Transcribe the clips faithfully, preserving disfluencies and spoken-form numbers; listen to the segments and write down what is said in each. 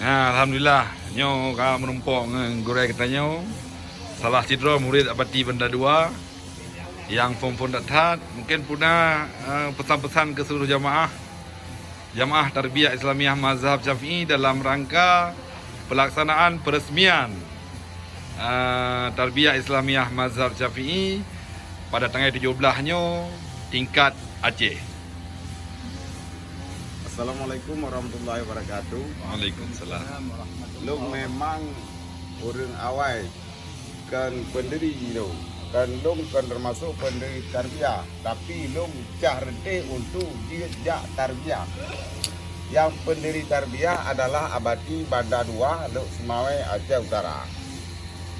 Ha, alhamdulillah, nyoe ka meurumpok ngon gurèe geutanyoe, salah sidroe murit Abati Banda Dua nyang phôn-phôn that-that. Mungken peue na, eh, peusan-peusan keu seluruh jamaah, jamaah Tarbiyah Islamiah Mazhab Syafi'i dalam rangka pelaksanaan peresmian, eh, Tarbiyah Islamiah Mazhab Syafi'i pada tanggai tujoh blaih nyoe tingkat Aceh. Assalamualaikum warahmatullahi wabarakatuh. Waalaikumsalam. Lôn memang ureueng awai, kon pendiri lôn. Kon lôn kon teumasok pendiri tarbiyah, tapi lôn cah reuteh untuk jeuet jak tarbiyah. Nyang pendiri tarbiyah adalah Abati Banda Dua, Lhokseumawe, Aceh Utara.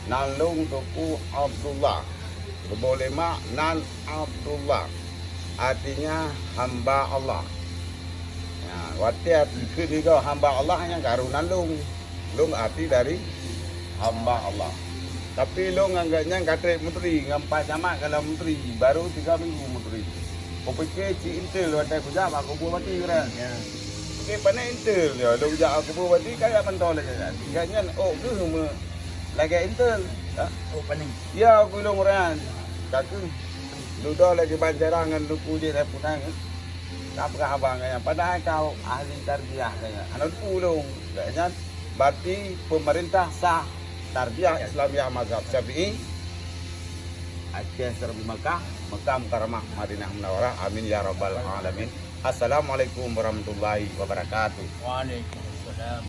Nan lôn Teungku Abdullah. Geuboh lé mak nan Abdullah, artinya hamba Allah. Ya, watèe geukheun lé gob hamba Allah nyang karu nan lôn. Lôn arti dari hamba Allah. Tapi lôn ngon gobnyan ka trép meuteuri, ngon Pak Camat ka lheueh meuteuri, baru tiga minggu meuteuri. Kupike cit intel watèe kujak bak kubu Abati, kan? Ya. Tapi pané intel nyoe, lôn jak kubu Abati ka jak mantong lagèe nyan. Gobnyan ôk geuh me-, lagèe intel. Ha? Ôk pané. Ya, ku lôn uroe nyan. Ka keuh dudoe lagèe ban cara ngon Teungku jih dah punang. Ka peugah haba ngon nyan. Padahai ka ahli tarbiyah nyan. Hana teupeu lôn. Gobnyan Abati peumeurintah sah Tarbiyah Islamiah Mazhab Syafi'i, Aceh Serambi Makkah, Mekah Mukarramah, Madinah Munawarah. Amin ya rabbal alamin. Assalamualaikum warahmatullahi wabarakatuh. Waalaikumsalam.